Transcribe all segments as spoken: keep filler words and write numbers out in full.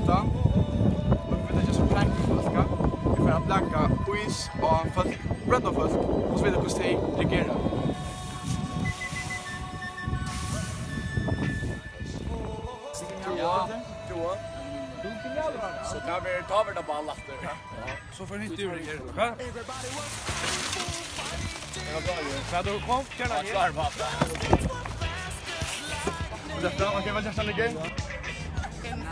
Tá. Nú vit leggja so prank í flaska. Vit fara at blaka ís á fólk, brønna fólk, og so vita hvussu tey reagera. Ja, ja. So tá verður, tá verður tað ball aftur. So fer hitt yvir her, hva? Hvat er det, kom, gjør det her. Dette, ok, hva er det, ok?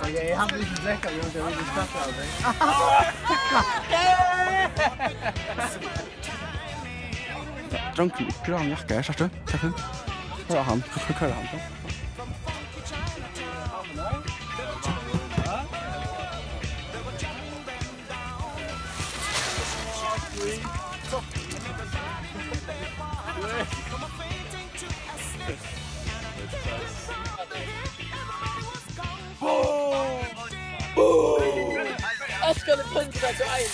Ok, jeg hadde ikke trekket, jeg hadde ikke trekket, altså. Dronken, grønn jakke, jeg skjønte. Takk for det. Hva er han? Hva, hva er han? Øll skulu pynta seg til ein.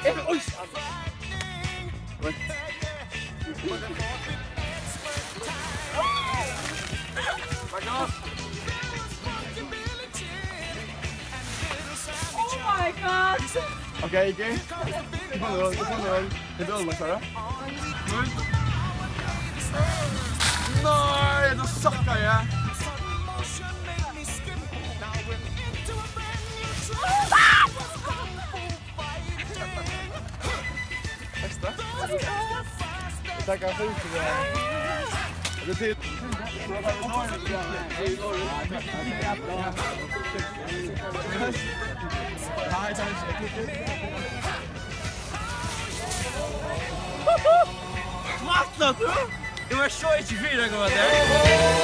Eg vil oysa. Oh my God! Ok, ikke? Ikke få noe, ikke få noe. Er det alle, Sara? Nei, nå sucker jeg. Besta. Takk for det. Det er til. Hei, takk. Hva er det, du? Du var så ikke fyra komma tre.